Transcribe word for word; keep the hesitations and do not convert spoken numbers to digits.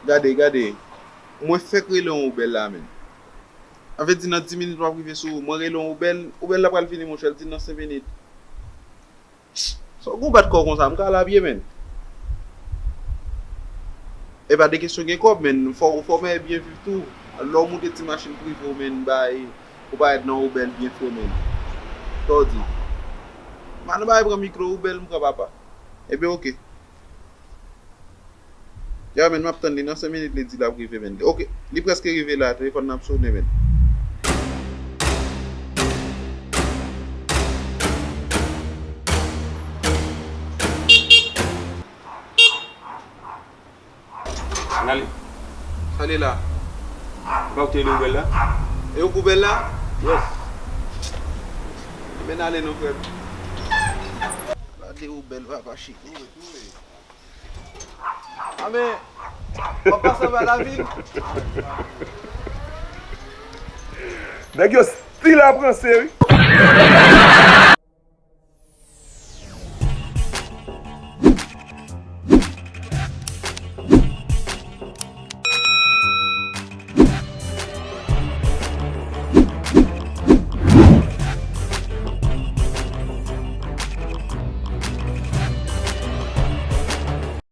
Gade, gade. Mwen fèk rele yon Oubèl la, menn. Anvle di nan dis minit m ap rive sou ou. Mwen rele yon Oubèl, Oubèl la pral vini, monchè, l di nan senk minit. Sa w gon bat kò konsa, m ka al a pye, menn. E pa de kesyon gen kòb, menn. Fò, fò w mèt byen viv tou. Lè w moute ti machin prive w, menn, bay, ou parèt nan Oubèl byen fre, menn. Sa w di? M al nan bagay pran mikro, Oubèl, m pran papa. Ebyen, oke. Ya, menn, m ap tann li. Nan senk minit, li di l ap rive, menn. Oke, li prèske rive la. Telefòn nan ap sonnen, menn. N ale. Sa li la? Ou pa koute li Oubèl la? E ou k Oubèl la? Yes. Menn ale non, frè m. Gade Oubèl, papa cheri. A men, w ap pase anba lavil. Nèg yo still ap ranse, wi.